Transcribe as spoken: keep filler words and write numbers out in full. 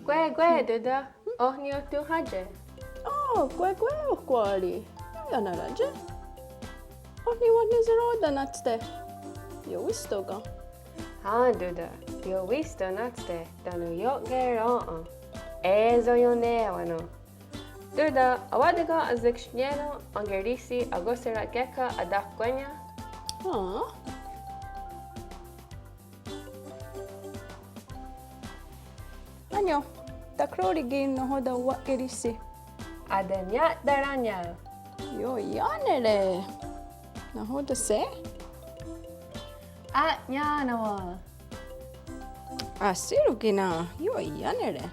Kwéh, kwéh, Tóta. Oh niiotonhátie? Ó, kwéh, kwéh, Ohkwá:ri. Ioiánere. Oh niwenhnisero'tenátste? Iowísto ken? Hen Tóta, iowísto nátste tánon io'kerèn:'en. É:so ionné:wa ne. Tóta, enwá:ton ken enhskhnié:non enkerísi akohsera'kéhkha atahkwénnia? Hen. Anió:wen, takhró:ri ki' nahò:ten wa'kerísi. Atenia'taránia. Ioiánere. Nahò:ten se'? A'niá:nawen. Ahsí:ron' ki' ná. Ioiánere.